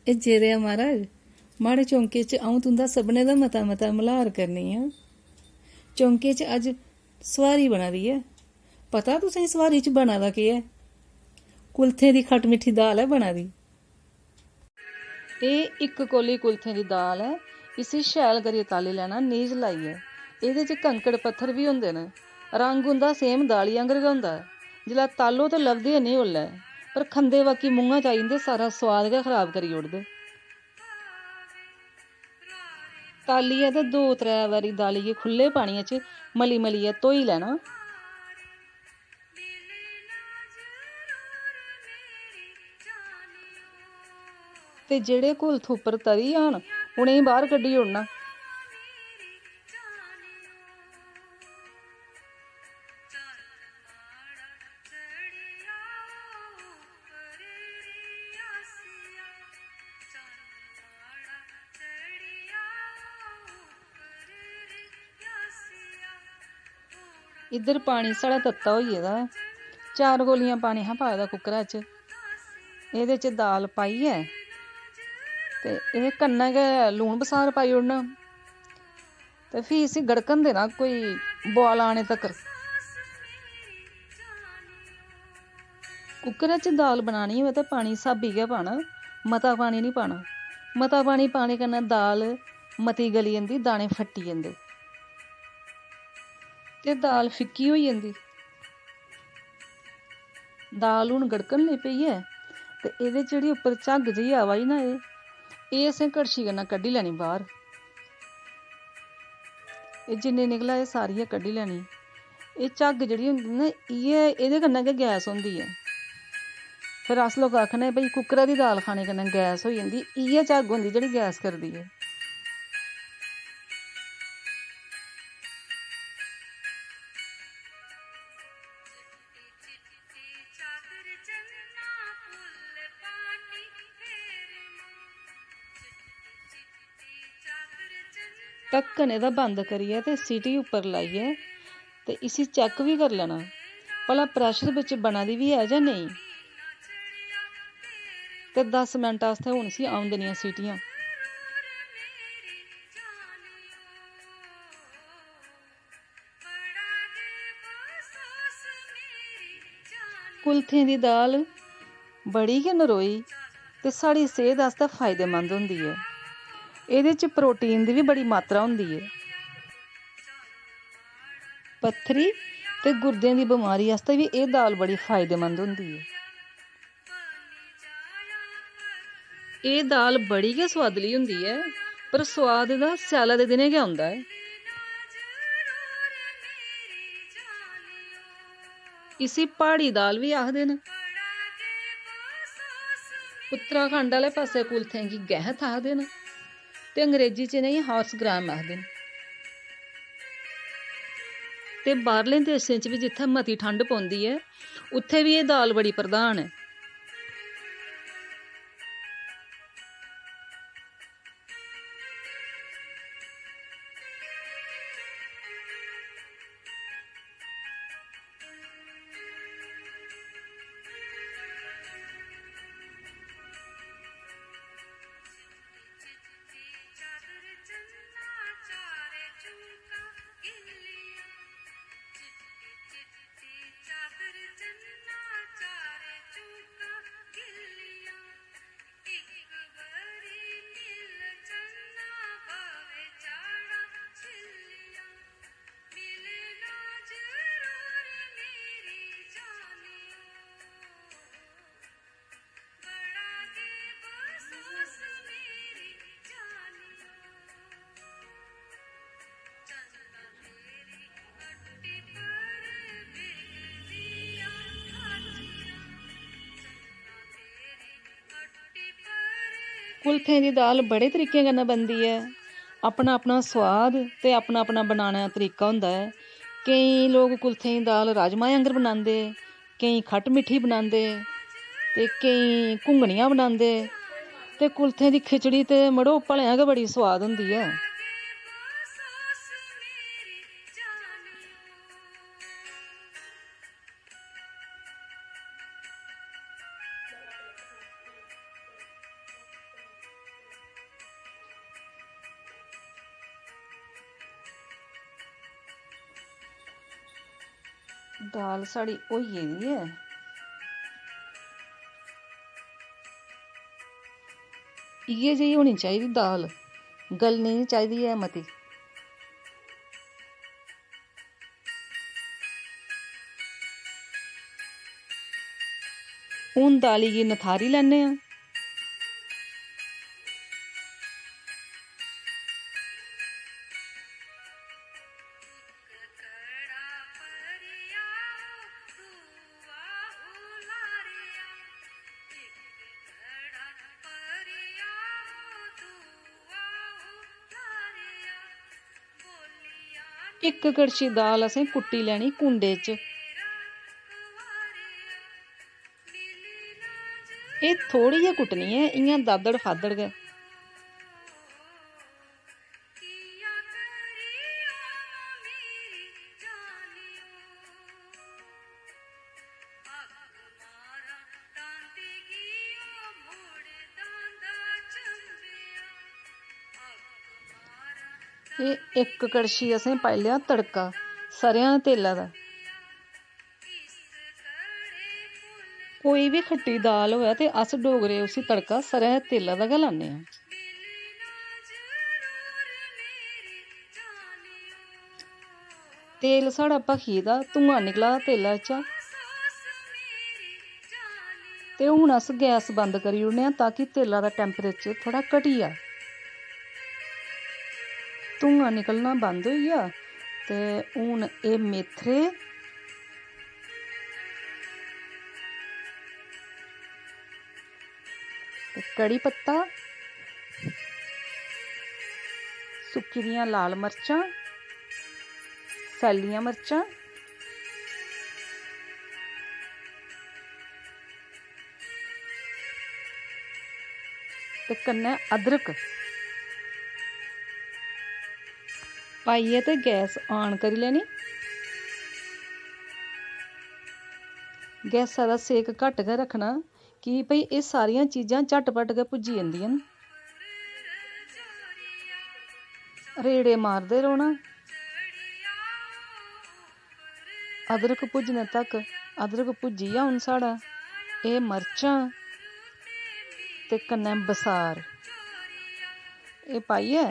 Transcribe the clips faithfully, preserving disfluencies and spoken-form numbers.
एह् जेह् देआ महाराज, माड़े चौंके च अ'ऊं तुं'दा सभनें दा मता मता मल्हार करनी आं। चौंके च अज्ज सोहारी बना दी ऐ। पता तुसें सोहारी च बना दा केह् ऐ? कुल्थें दी खट्ट मिट्ठी दाल ऐ बना दी। एह् इक कौली कुल्थें दी दाल ऐ। इसी शैल करियै ताल्ली लैना नीज लाइयै। एह्दे च कंकड़ पत्थर बी होंदे न। रंग उं'दा सेम दाली आंगर गै होंदा ऐ। जिसलै ताल्लो ते लभदे गै निं उसलै, पर खंदे बाकी मुंहा च आई जंदे, सारा सोआद गै खराब करी ओड़दे। ताल्लियै ते दो त्रै बारी दाली गी खु'ल्ले पानियै च मली मलियै धोई लैना। ते जेह्ड़े कुल्थ उप्पर तरी जान, उ'नेंगी बाह्र कड्ढी ओड़ना। इद्धर पानी साढ़ा तत्ता होई गेदा ऐ। चार कौलियां पानी असें पाए दा कुक्करै च। एह्दे च दाल पाइयै ते एह्दे कन्नै गै लून बसार पाई ओड़ना ते फ्ही इसी गड़कन देना कोई बुआला आने तक्कर। कुक्करै च दाल बनानी होऐ ते पानी स्हाबी गै पाना, मता पानी निं पाना। मता पानी पाने कन्नै दाल मती गली जंदी, दाने फट्टी जंदे ते दाल फिक्की होई जंदी। दाल हून गड़कन लगी पेई ऐ ते एह्दे च जेह्ड़ी उप्पर झग्ग जेही आवा दी ना, एह् एह् असें कड़छी कन्नै कड्ढी लैनी बाह्र। एह् जिन्नी निकलै, एह् सारी गै कड्ढी लैनी। एह् झग्ग जेह्ड़ी होंदी ना, इ'यै, एह्दे कन्नै गै गैस होंदी ऐ। फिर अस लोक आखने, "भई, कुक्करै दी दाल खाने कन्नै गैस होई जंदी।" इ'यै झग्ग होंदी जेह्ड़ी गैस करदी ऐ। ढक्कन एह्दा बंद करियै ते सीटी उप्पर लाइयै ते इसी चैक बी करी लैना, भला प्रैशर बिच बना दी बी ऐ जां नेईं। ते दस मिंट आस्तै हून इसी औन देनियां सीटियां। कुल्थें दी दाल बड़ी गै नरोई ते साढ़ी सेह्त आस्तै फायदेमंद होंदी ऐ। एह्दे च प्रोटीन दी बी बड़ी मात्रा होंदी ऐ। पत्थरी ते गुर्दें दी बमारी आस्तै बी एह् दाल बड़ी फायदेमंद होंदी ऐ। एह् दाल बड़ी गै सोआदली होंदी ऐ, पर सोआद एह्दा स्यालै दे दिनें गै औंदा ऐ। इसी प्हाड़ी दाल बी आखदे न। उत्तराखंड आह्ले पासै कुल्थें गी गैहथ आखदे न ते अंग्रेजी च इ'नेंगी हार्स ग्राम आखदे न। ते बाह्रलें देशें च बी जित्थै मती ठंड पौंदी ऐ, उत्थै बी एह् दाल बड़ी प्रधान ऐ। कुल्थें दी दाल बड़े तरीकें कन्नै बनदी ऐ। अपना अपना सोआद ते अपना अपना बनाने दा तरीका होंदा ऐ। केईं लोक कुल्थें दी दाल राजमाएं आंगर बनांदे, केईं खट्ट मिट्ठी बनांदे ते केईं घुंगनियां बनांदे। ते कुल्थें दी खिचड़ी ते मड़ो भलेआं गै बड़ी सोआद होंदी ऐ। दाल साढ़ी होई गेदी ऐ। इ'यै जेही होनी चाहिदी दाल, गलनी निं चाहिदी ऐ मती। हून दाली गी नथारी लैन्ने आं। इक कड़छी दाल असें कुट्टी लैनी कुंडे च। एह् थोह्ड़ी गै कुट्टनी ऐ, इ'यां दादड़ फादड़ गै। एह् इक कड़छी असें पाई लेआ तड़का सरेआं दे तेला दा। कोई बी खट्टी दाल होऐ ते अस डोगरे उसी तड़का सरेआं दे तेला दा गै लान्ने आं। तेल साढ़ा भखी दा, धुआं निकला दा तेला चा। ते हून अस गैस बंद करी ओड़ने आं ताकि तेला दा temperature थोह्ड़ा घटी जा। धुआं निकलना बंद होई गेआ ते हून एह् मेथरे ते कढ़ी पत्ता, सुक्की दियां लाल मर्चां, सैल्लियां मर्चां ते कन्नै अदरक पाइयै ते गैस on करी लैनी। गैसा दा सेक घट्ट गै रक्खना कि भई एह् सारियां चीजां झटपट गै भुज्जी जंदियां न। रेड़े मारदे रौह्ना। अदरक भुज्जने तक, अदरक भुज्जी गेआ हून साढ़ा। एह् मर्चां ते कन्नै बसार, एह् पाइयै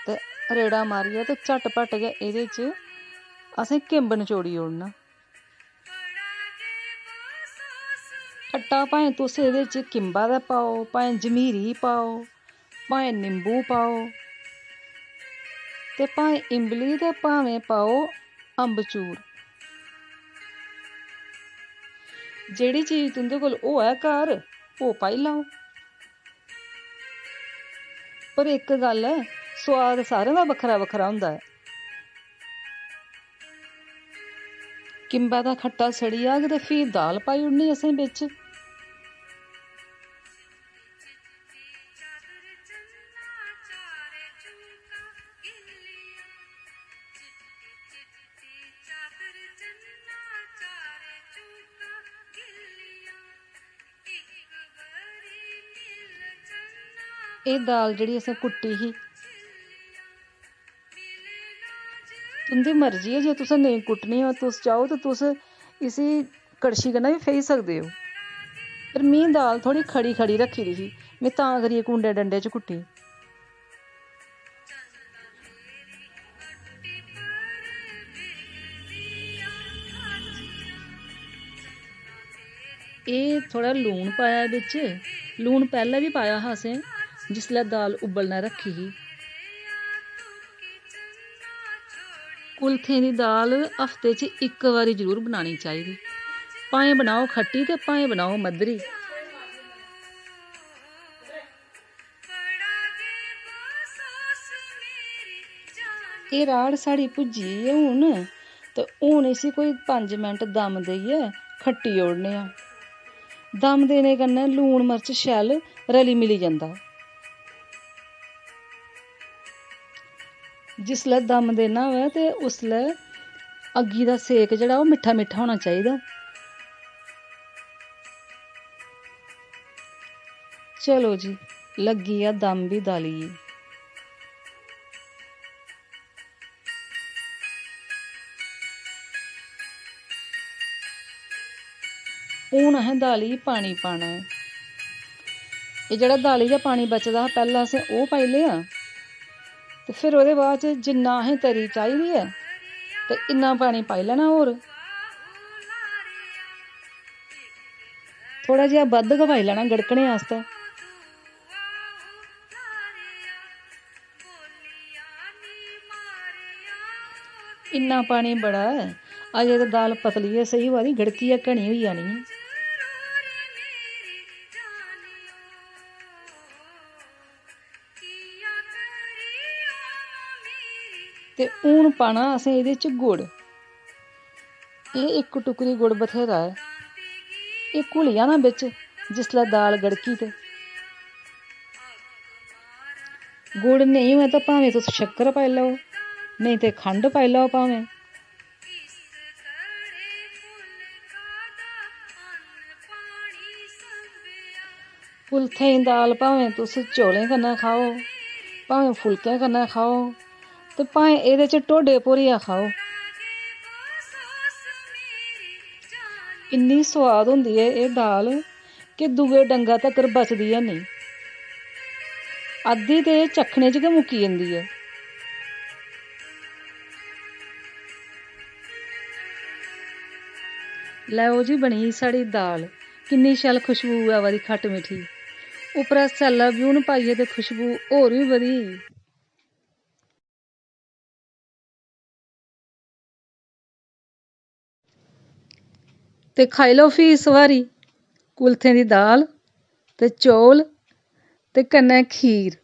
ते रेड़ा मारियै ते झटपट गै एह्दे च असें किम्ब नचोड़ी ओड़ना। खट्टा भाएं तुस एह्दे च किम्बा दा पाओ, भाएं जम्हीरी पाओ, भाएं निम्बू पाओ ते भाएं इम्बली ते भामें पाओ अम्बचूर। जेह्ड़ी चीज तुं'दे कोल होऐ घर, ओह् पाई लैओ। पर इक गल्ल ऐ, सोआद सारें दा बक्खरा बक्खरा होंदा ऐ। किम्बै दा खट्टा सड़ी जाग ते फ्ही दाल पाई ओड़नी असें बिच। एह् दाल जेह्ड़ी असें कुट्टी ही, तुं'दी मर्जी ऐ, जे तुसें नेईं कुट्टनी होऐ, तुस चाहो ते तुस इसी कड़छी कन्नै बी फेही सकदे ओ। पर मी दाल थोह्ड़ी खड़ी-खड़ी रक्खी दी ही, में तां करियै कूंडे डंडे च कुट्टी। एह् थोह्ड़ा लून पाया बिच, लून पैह्लें बी पाया हा असें जिसलै दाल उब्बलना रक्खी ही। कुल्थें दी दाल हफ्ते च इक बारी जरूर बनानी चाहिदी, भाएं बनाओ खट्टी ते भाएं बनाओ मद्धरी। एह् राह्ड़ साढ़ी भुज्जी गेई ऐ हून, ते हून इसी कोई पंज मिंट दम देइयै खट्टी ओड़ने आं। दम देने कन्नै लून मर्च शैल रली मिली जंदा। जिसलै दम देना होऐ ते उसलै अग्गी दा सेक जेह्ड़ा ओह् मिट्ठा मिट्ठा होना चाहिदा। चलो जी, लग्गी गेआ दम बी दाली गी। हून असें दाली गी पानी पाना ऐ। एह् जेह्ड़ा दाली दा पानी बचे दा हा, पैह्लें असें ओह् पाई लेआ, ते फिर ओह्दे बाद च जिन्ना असें तरी चाहिदी ऐ, ते इन्ना पानी पाई लैना। होर थोह्ड़ा जेहा बद्ध गै पाई लैना गड़कने आस्तै। इन्ना पानी बड़ा ऐ। अजें ते दाल पतली ऐ, सेही होआ दी, गड़कियै घनी होई जानी ऐ। ते हून पाना असें एह्दे च गुड़। एह् इक टुकड़ी गुड़ बथ्हेरा ऐ। एह् घुली जाना बिच जिसलै दाल गड़की ते। गुड़ नेईं होऐ तां भामें तुस शक्कर पाई लैओ, नेईं ते खंड पाई लैओ भामें। कुल्थें दी दाल भामें तुस चौलें कन्नै खाओ, भामें फुलकें कन्नै खाओ, ते भाएं एह्दे च ढोडे भोरियै खाओ। इन्नी सोआद होंदी ऐ एह् दाल कि दूए डंगा तगर बचदी गै नेईं। अद्धी ते एह् चक्खने च गै मुक्की जंदी ऐ। लैओ जी, बनी गेई साढ़ी दाल। किन्नी शैल खुशबू आवा दी, खट्ट मिट्ठी। उप्परा सैल्ला ब्यून पाइयै ते खुशबू होर बी बधी गेई। ते खाई लैओ फ्ही इस बारी कुल्थें दी दाल ते चौल ते कन्नै खीर।